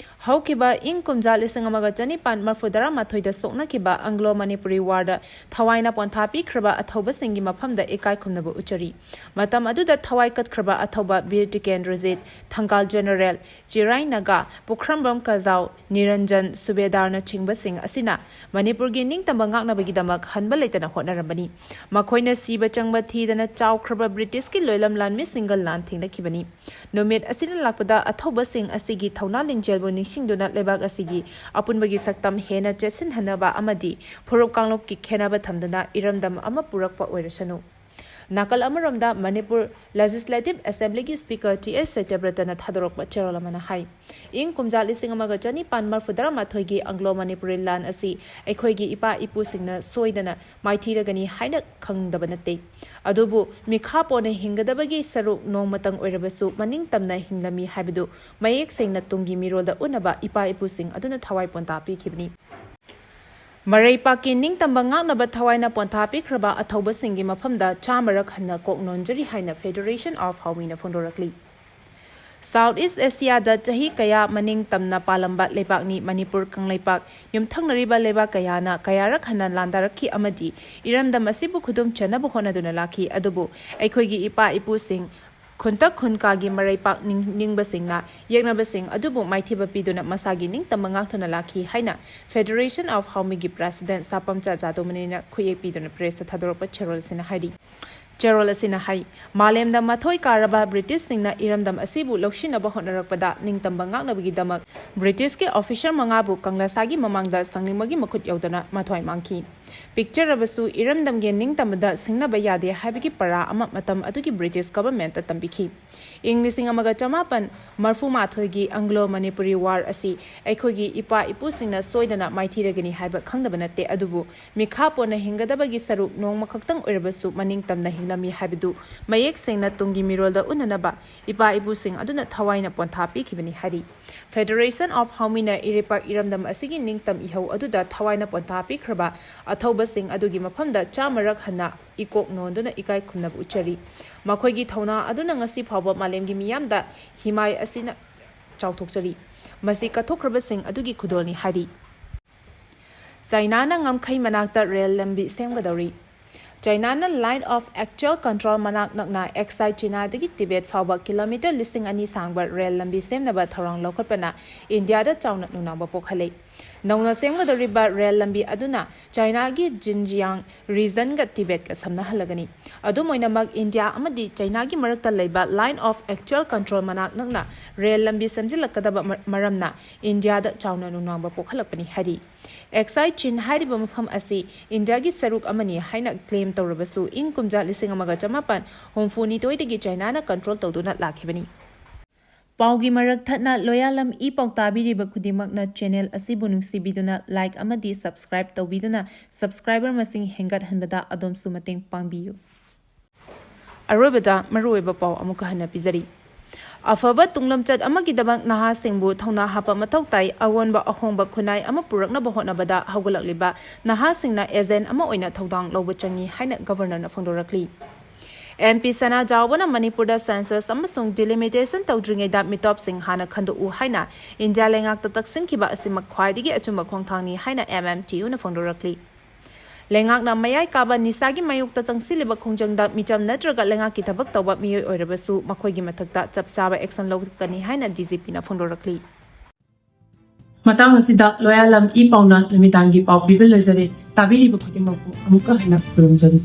ꯍꯧꯈꯤꯕ ꯏꯪ ꯀꯨꯝꯖꯥ ꯂꯤꯁꯤꯡ ꯑꯃꯒ ꯆꯅꯤꯄꯥꯟ ꯃꯔꯐꯨ ꯇꯔꯥꯃꯥꯊꯣꯏꯗ ꯁꯣꯛꯅꯈꯤꯕ ꯑꯪꯒ꯭ꯂꯣ ꯃꯅꯤꯄꯨꯔꯤ ꯋꯥꯔꯗ ꯊꯋꯥꯏꯅ ꯄꯣꯟꯊꯥ ꯄꯤꯈ꯭ꯔꯕ ꯑꯊꯧꯕꯁꯤꯡꯒꯤ ꯃꯐꯝꯗ ꯏꯀꯥꯏ ꯈꯨꯝꯅꯕ ꯎꯠꯆꯔꯤ꯫ ꯃꯇꯝ ꯑꯗꯨꯗ ꯊꯋꯥꯏ ꯀꯠꯈ꯭ꯔꯕ ꯑꯊꯧꯕ ꯕꯤꯔ ꯇꯤꯀꯦꯟꯗ꯭ꯔꯖꯤꯠ, ꯊꯪꯒꯥꯜ ꯖꯦꯅꯔꯦꯜ ꯆꯤꯔꯥꯏ ꯅꯥꯒꯥ, ꯄꯨꯈ꯭ꯔꯝꯕꯝ ꯀꯖꯥꯎ, ꯅꯤꯔꯟꯖꯟ ꯁꯨꯕꯦꯗꯥꯔꯅꯆꯤꯡꯕꯁꯤꯡ ꯑꯁꯤꯅ ꯃꯅꯤꯄꯨꯔꯒꯤ ꯅꯤꯡꯇꯝꯕ ꯉꯥꯛꯅꯕꯒꯤꯗꯃꯛ ꯍꯟꯕ ꯂꯩꯇꯅ ꯍꯣꯠꯅꯔꯝꯕꯅꯤ꯫ ꯃꯈꯣꯏꯅ ꯁꯤꯕ ꯆꯪꯕ ꯊꯤꯗꯅ ꯆꯥꯎꯈ꯭ꯔꯕ ꯕ꯭ꯔꯤꯇꯤꯁꯀꯤ ꯂꯣꯏꯂꯝ ꯂꯥꯟꯃꯤꯁꯤꯡꯒ ꯂꯥꯟ ꯊꯦꯡꯅꯈꯤꯕꯅꯤ꯫ ꯅꯨꯃꯤꯠ ꯑꯁꯤꯅ ꯂꯥꯛꯄꯗ ꯑꯊꯧꯕꯁꯤꯡ ꯑꯁꯤꯒꯤ ꯊꯧꯅꯥ ꯂꯤꯡꯖꯦꯜꯕꯨ ꯅꯤꯡꯁꯤꯡꯗꯨꯅ ꯂꯩꯕꯥꯛ ꯑꯁꯤꯒꯤ ꯑꯄꯨꯟꯕꯒꯤ ꯁꯛꯇꯝ ꯍꯦꯟꯅ ꯆꯦꯠꯁꯤꯟꯍꯟꯅꯕ ꯑꯃꯗꯤ ꯐꯨꯔꯨꯞ ꯀꯥꯡꯂꯨꯞꯀꯤ ꯈꯦꯟꯅꯕ ꯊꯝꯗꯅ ꯏꯔꯝꯗꯝ ꯑꯃ ꯄꯨꯔꯛꯄ ꯑꯣꯏꯔꯁꯅꯨ꯫ ꯅꯥꯀꯜ ꯑꯃꯔꯣꯝꯗ ꯃꯅꯤꯄꯨꯔ ꯂꯦꯖꯤꯁꯂꯦꯇꯤꯚ ꯑꯦꯁꯦꯝꯕ꯭ꯂꯤꯒꯤ ꯁ꯭ꯄꯤꯀꯔ ꯇꯤ ꯑꯦꯁ ꯁꯇ꯭ꯌꯕ꯭ꯔꯇꯅ ꯊꯥꯗꯣꯔꯛꯄ ꯆꯦꯔꯣꯜ ꯑꯃꯅ ꯍꯥꯏ, ꯏꯪ ꯀꯨꯝꯖꯥ ꯂꯤꯁꯤꯡ ꯑꯃꯒ ꯆꯅꯤꯄꯥꯟ ꯃꯔꯐꯨ ꯇꯔꯥꯃꯥꯊꯣꯏꯒꯤ ꯑꯪꯒ꯭ꯂꯣ ꯃꯅꯤꯄꯨꯔꯤ ꯂꯥꯟ ꯑꯁꯤ ꯑꯩꯈꯣꯏꯒꯤ ꯏꯄꯥ ꯏꯄꯨꯁꯤꯡꯅ ꯁꯣꯏꯗꯅ ꯃꯥꯏꯊꯤꯔꯒꯅꯤ ꯍꯥꯏꯅ ꯈꯪꯗꯕ ꯅꯠꯇꯦ꯫ ꯑꯗꯨꯕꯨ ꯃꯤꯈꯥ ꯄꯣꯟꯅ ꯍꯤꯡꯒꯗꯕꯒꯤ ꯁꯔꯨꯛ ꯅꯣꯡꯃꯇꯪ ꯑꯣꯏꯔꯕꯁꯨ ꯃꯅꯤꯡ ꯇꯝꯅ ꯍꯤꯡꯂꯝꯃꯤ ꯍꯥꯏꯕꯗꯨ ꯃꯌꯦꯛ ꯁꯦꯡꯅ ꯇꯨꯡꯒꯤ ꯃꯤꯔꯣꯜꯗ ꯎꯠꯅꯕ ꯏꯄꯥ ꯏꯄꯨꯁꯤꯡ ꯑꯗꯨꯅ ꯊꯋꯥꯏ ꯄꯣꯟꯊꯥ ꯄꯤꯈꯤꯕꯅꯤ꯫ ꯃꯔꯩꯄꯥꯛꯀꯤ ꯅꯤꯡꯇꯝꯕ ꯉꯥꯛꯅꯕ ꯊꯋꯥꯏꯅ ꯄꯣꯟꯊꯥ ꯄꯤꯈ꯭ꯔꯕ ꯑꯊꯧꯕꯁꯤꯡꯒꯤ ꯃꯐꯝꯗ ꯆꯥꯝꯃꯔꯛ ꯍꯟꯅ ꯀꯣꯛ ꯅꯣꯟꯖꯔꯤ ꯍꯥꯏꯅ Federation of Haomina ꯐꯣꯡꯗꯣꯔꯛꯂꯤ꯫ ꯁꯥꯎꯠ ꯏꯁ ꯑꯦꯁꯤꯌꯥꯗ ꯆꯍꯤ ꯀꯌꯥ ꯃꯅꯤꯡ ꯇꯝꯅ ꯄꯥꯜꯂꯝꯕ ꯂꯩꯕꯥꯛꯅꯤ ꯃꯅꯤꯄꯨꯔ ꯀꯪꯂꯩꯄꯥꯛ꯫ ꯌꯨꯝꯊꯪꯅꯔꯤꯕ ꯂꯩꯕꯥꯛ ꯀꯌꯥꯅ ꯀꯌꯥꯔꯛ ꯍꯟꯅ ꯂꯥꯟꯗꯥꯔꯛꯈꯤ ꯑꯃꯗꯤ ꯏꯔꯝꯗꯝ ꯑꯁꯤꯕꯨ ꯈꯨꯗꯨꯝ ꯆꯟꯅꯕ ꯍꯣꯠꯅꯗꯨꯅ ꯂꯥꯛꯈꯤ꯫ ꯑꯗꯨꯕꯨ ꯑꯩꯈꯣꯏꯒꯤ ꯏꯄꯥ ꯏꯄꯨꯁꯤꯡ, ꯈꯨꯟꯇꯛ ꯈꯨꯟꯀꯥꯒꯤ ꯃꯔꯩꯄꯥꯛ ꯅꯤꯡ-, ꯅꯤꯡꯕꯁꯤꯡꯅ ꯌꯦꯛꯅꯕꯁꯤꯡ ꯑꯗꯨꯕꯨ ꯃꯥꯏꯊꯤꯕ ꯄꯤꯗꯨꯅ ꯃꯁꯥꯒꯤ ꯅꯤꯡꯇꯝꯕ ꯉꯥꯛꯇꯨꯅ ꯂꯥꯛꯈꯤ ꯍꯥꯏꯅ Federation of Haomina ꯒꯤ President ꯁꯥꯄꯝꯆꯥ ꯖꯥꯗꯧꯃꯅꯤꯅ ꯈꯨꯠꯌꯦꯛ ꯄꯤꯗꯨꯅ press ꯇ ꯊꯥꯗꯣꯔꯛꯄ ꯆꯦꯔꯣꯜ ꯑꯁꯤꯅ ꯍꯥꯏꯔꯤ꯫ ꯆꯦꯔꯣꯜ ꯑꯁꯤꯅ ꯍꯥꯏ, ꯃꯥꯂꯦꯝꯗ ꯃꯊꯣꯏ ꯀꯥꯔꯕ ꯕ꯭ꯔꯤꯇꯤꯁꯁꯤꯡꯅ ꯏꯔꯝꯗꯝ ꯑꯁꯤꯕꯨ ꯂꯧꯁꯤꯟꯅꯕ ꯍꯣꯠꯅꯔꯛꯄꯗ ꯅꯤꯡꯇꯝꯕ ꯉꯥꯛꯅꯕꯒꯤꯗꯃꯛ ꯕ꯭ꯔꯤꯇꯤꯁꯀꯤ officer ꯃꯉꯥꯕꯨ ꯀꯪꯂꯥꯁꯥꯒꯤ ꯃꯃꯥꯡꯗ ꯁꯪꯅꯤꯡꯕꯒꯤ ꯃꯈꯨꯠ ꯌꯧꯗꯅ ꯃꯊ꯭ꯋꯥꯏ ꯃꯥꯡꯈꯤ꯫ ꯄꯤꯛꯆꯔꯕꯁꯨ ꯏꯔꯝꯗꯝꯒꯤ ꯅꯤꯡꯇꯝꯕꯗ ꯁꯤꯡꯅꯕ ꯌꯥꯗꯦ ꯍꯥꯏꯕꯒꯤ ꯄꯔꯥ ꯑꯃ ꯃꯇꯝ ꯑꯗꯨꯒꯤ ꯕ꯭ꯔꯤꯇꯤꯁ government ꯇ ꯇꯝꯕꯤꯈꯤ꯫ ꯏꯪ ꯂꯤꯁꯤꯡ ꯑꯃꯒ ꯆꯃꯥꯄꯟ ꯃꯔꯐꯨ ꯃꯥꯊꯣꯏꯒꯤ ꯑꯪꯒ꯭ꯂꯣ ꯃꯅꯤꯄꯨꯔꯤ war ꯑꯁꯤ ꯑꯩꯈꯣꯏꯒꯤ ꯏꯄꯥ ꯏꯄꯨꯁꯤꯡꯅ ꯁꯣꯏꯗꯅ ꯃꯥꯏꯊꯤꯔꯒꯅꯤ ꯍꯥꯏꯕ ꯈꯪꯗꯕ ꯅꯠꯇꯦ, ꯑꯗꯨꯕꯨ ꯃꯤꯈꯥ ꯄꯣꯟꯅ ꯍꯤꯡꯒꯗꯕꯒꯤ ꯁꯔꯨꯛ ꯅꯣꯡꯃ ꯈꯛꯇꯪ ꯑꯣꯏꯔꯕꯁꯨ ꯃꯅꯤꯡ ꯇꯝꯅ ꯍꯤꯡꯂꯝꯃꯤ ꯍꯥꯏꯕꯗꯨ ꯃꯌꯦꯛ ꯁꯦꯡꯅ ꯇꯨꯡꯒꯤ ꯃꯤꯔꯣꯜꯗ ꯎꯠꯅꯅꯕ ꯏꯄꯥ ꯏꯄꯨꯁꯤꯡ ꯑꯗꯨꯅ ꯊꯋꯥꯏꯅ ꯄꯣꯟꯊꯥ ꯄꯤꯈꯤꯕꯅꯤ ꯍꯥꯏꯔꯤ꯫ Federation of Haomina ꯏꯔꯩꯄꯥꯛ ꯏꯔꯝꯗꯝ ꯑꯁꯤꯒꯤ ꯅꯤꯡꯇꯝ ꯏꯍꯧ ꯑꯗꯨꯗ ꯊꯋꯥꯏꯅ ꯄꯣꯟꯊꯥ ꯄꯤꯈ꯭ꯔꯕ ꯑꯊꯧꯕꯁꯤꯡ ꯑꯗꯨꯒꯤ ꯃꯐꯝꯗ ꯆꯥꯝꯃꯔꯛ ꯍꯟꯅ ꯏꯀꯣꯛ ꯅꯣꯟꯗꯨꯅ ꯏꯀꯥꯏ ꯈꯨꯝꯅꯕ ꯎꯠꯆꯔꯤ꯫ ꯃꯈꯣꯏꯒꯤ ꯊꯧꯅꯥ ꯑꯗꯨꯅ ꯉꯁꯤ ꯐꯥꯎꯕ ꯃꯥꯂꯦꯝꯒꯤ ꯃꯤꯌꯥꯝꯗ ꯍꯤꯃꯥꯏ ꯑꯁꯤꯅ ꯆꯥꯎꯊꯣꯛꯆꯔꯤ꯫ ꯃꯁꯤ ꯀꯠꯊꯣꯛꯈ꯭ꯔꯕꯁꯤꯡ ꯑꯗꯨꯒꯤ ꯈꯨꯗꯣꯜꯅꯤ ꯍꯥꯏꯔꯤ꯫ ꯆꯥꯏꯅꯥꯅ ꯉꯝꯈꯩ ꯃꯅꯥꯛꯇ ꯔꯦꯜ ꯂꯝꯕꯤ ꯁꯦꯝꯒꯗꯧꯔꯤ꯫ ꯆꯥꯏꯅꯥꯅ Line of Actual Control ꯃꯅꯥꯛ ꯅꯛꯅ ꯑꯦꯛꯁꯥꯏ ꯆꯤꯅꯥꯗꯒꯤ ꯇꯤꯕꯦꯠ ꯐꯥꯎꯕ ꯀꯤꯂꯣꯃꯤꯇꯔ ꯂꯤꯁꯤꯡ ꯑꯅꯤ ꯁꯥꯡꯕ ꯔꯦꯜ ꯂꯝꯕꯤ ꯁꯦꯝꯅꯕ ꯊꯧꯔꯥꯡ ꯂꯧꯈꯠꯄꯅ ꯏꯟꯗꯤꯌꯥꯗ ꯆꯥꯎꯅ ꯅꯨꯡꯅꯥꯡꯕ ꯄꯣꯛꯍꯜꯂꯦ꯫ ꯅꯧꯅ ꯁꯦꯝꯒꯗꯧꯔꯤꯕ ꯔꯦꯜ ꯂꯝꯕꯤ ꯑꯗꯨꯅ ꯆꯥꯏꯅꯥꯒꯤ ꯖꯤꯟꯖꯤꯌꯥꯡ ꯔꯤꯖꯟꯒ ꯇꯤꯕꯦꯠꯀ ꯁꯝꯅꯍꯜꯂꯒꯅꯤ꯫ ꯑꯗꯨꯝ ꯑꯣꯏꯅꯃꯛ, ꯏꯟꯗꯤꯌꯥ ꯑꯃꯗꯤ ꯆꯥꯏꯅꯥꯒꯤ ꯃꯔꯛꯇ ꯂꯩꯕ Line of Actual Control ꯃꯅꯥꯛ ꯅꯛꯅ ꯔꯦꯜ ꯂꯝꯕꯤ ꯁꯦꯝꯖꯤꯜꯂꯛꯀꯗꯕ ꯃꯔ-, ꯃꯔꯝꯅ ꯏꯟꯗꯤꯌꯥꯗ ꯆꯥꯎꯅ ꯅꯨꯡꯅꯥꯡꯕ ꯄꯣꯛꯍꯜꯂꯛꯄꯅꯤ ꯍꯥꯏꯔꯤ꯫ ꯑꯦꯛꯁꯥꯏ ꯆꯤꯟ ꯍꯥꯏꯔꯤꯕ ꯃꯐꯝ ꯑꯁꯤ ꯏꯟꯗꯤꯌꯥꯒꯤ ꯁꯔꯨꯛ ꯑꯃꯅꯤ ꯍꯥꯏꯅ ꯀ꯭ꯂꯦꯝ ꯇꯧꯔꯕꯁꯨ, ꯏꯪ ꯀꯨꯝꯖꯥ ꯂꯤꯁꯤꯡ ꯑꯃꯒ ꯆꯃꯥꯄꯟ ꯍꯨꯝꯐꯨ ꯅꯤꯊꯣꯏꯗꯒꯤ ꯆꯥꯏꯅꯥꯅ ꯀꯟꯇ꯭ꯔꯣꯜ ꯇꯧꯗꯨꯅ ꯂꯥꯛꯈꯤꯕꯅꯤ꯫ ꯄꯥꯎꯒꯤ ꯃꯔꯛ ꯊꯠꯅ ꯂꯣꯌꯥꯂꯝ ꯏ ꯄꯥꯎ ꯇꯥꯕꯤꯔꯤꯕ ꯈꯨꯗꯤꯡꯃꯛꯅ ꯆꯦꯅꯦꯜ ꯑꯁꯤꯕꯨ ꯅꯨꯡꯁꯤꯕꯤꯗꯨꯅ ꯂꯥꯏꯛ ꯑꯃꯗꯤ ꯁꯕꯁꯀ꯭ꯔꯥꯏꯕ ꯇꯧꯕꯤꯗꯨꯅ ꯁꯕꯁꯀ꯭ꯔꯥꯏꯕꯔ ꯃꯁꯤꯡ ꯍꯦꯟꯒꯠꯍꯟꯕꯗ ꯑꯗꯣꯝꯁꯨ ꯃꯇꯦꯡ ꯄꯥꯡꯕꯤꯌꯨ꯫ ꯑꯔꯣꯏꯕꯗ ꯃꯔꯨꯑꯣꯏꯕ ꯄꯥꯎ ꯑꯃꯨꯛꯀ ꯍꯟꯅ ꯄꯤꯖꯔꯤ꯫ ꯑꯐꯕ ꯇꯨꯡꯂꯝꯆꯠ ꯑꯃꯒꯤꯗꯃꯛ ꯅꯍꯥꯁꯤꯡꯕꯨ ꯊꯧꯅꯥ ꯍꯥꯞꯄ ꯃꯊꯧ ꯇꯥꯏ꯫ ꯑꯑꯣꯟꯕ ꯑꯍꯣꯡꯕ ꯈꯨꯟꯅꯥꯏ ꯑꯃ ꯄꯨꯔꯛꯅꯕ ꯍꯣꯠꯅꯕꯗ ꯍꯧꯒꯠꯂꯛꯂꯤꯕ ꯅꯍꯥꯁꯤꯡꯅ ꯑꯦꯖꯦꯟ ꯑꯃ ꯑꯣꯏꯅ ꯊꯧꯗꯥꯡ ꯂꯧꯕ ꯆꯪꯏ ꯍꯥꯏꯅ ꯒꯕꯔꯅꯔꯅ ꯐꯣꯡꯗꯣꯔꯛꯂꯤ꯫ ꯑꯦꯝ ꯄꯤ ꯁꯅꯥꯖꯥꯎꯕꯅ ꯃꯅꯤꯄꯨꯔꯗ ꯁꯦꯟꯁꯁ ꯑꯃꯁꯨꯡ ꯗꯤꯂꯤꯃꯤꯇꯦꯁꯟ ꯇꯧꯗ꯭ꯔꯤꯉꯩꯗ ꯃꯤꯇꯣꯞꯁꯤꯡ ꯍꯥꯟꯅ ꯈꯟꯗꯣꯛꯎ ꯍꯥꯏꯅ ꯏꯟꯗꯤꯌꯥ ꯂꯩꯉꯥꯛꯇ ꯇꯛꯁꯤꯟꯈꯤꯕ ꯑꯁꯤꯃꯛ ꯈ꯭ꯋꯥꯏꯗꯒꯤ ꯑꯆꯨꯝꯕ ꯈꯣꯡꯊꯥꯡꯅꯤ ꯍꯥꯏꯅ ꯑꯦꯝ ꯑꯦꯝ ꯇꯤ ꯌꯨꯅ ꯐꯣꯡꯗꯣꯔꯛꯂꯤ꯫ ꯂꯩꯉꯥꯛꯅ ꯃꯌꯥꯏ ꯀꯥꯕ ꯅꯤꯁꯥꯒꯤ ꯃꯥꯌꯣꯛꯇ ꯆꯪꯁꯤꯜꯂꯤꯕ ꯈꯣꯡꯖꯪꯗ ꯃꯤꯆꯝ ꯅꯠꯇ꯭ꯔꯒ ꯂꯩꯉꯥꯛꯀꯤ ꯊꯕꯛ ꯇꯧꯕ ꯃꯤꯑꯣꯏ ꯑꯣꯏꯔꯕꯁꯨ ꯃꯈꯣꯏꯒꯤ ꯃꯊꯛꯇ ꯆꯞ ꯆꯥꯕ ꯑꯦꯛꯁꯟ ꯂꯧꯒꯅꯤ ꯍꯥꯏꯅ ꯗꯤ ꯖꯤ ꯄꯤꯅ ꯐꯣꯡꯗꯣꯔꯛꯂꯤ꯫ ꯃꯇꯥꯡ ꯑꯁꯤꯗ ꯂꯣꯌꯥꯂꯝ ꯏ ꯄꯥꯎꯅ ꯅꯨꯃꯤꯗꯥꯡꯒꯤ ꯄꯥꯎ ꯄꯤꯕ ꯂꯣꯏꯖꯔꯦ꯫ ꯇꯥꯕꯤꯔꯤꯕ ꯈꯨꯗꯤꯡꯃꯛꯄꯨ ꯑꯃꯨꯛꯀ ꯍꯟꯅ ꯈꯨꯔꯨꯝꯖꯔꯤ꯫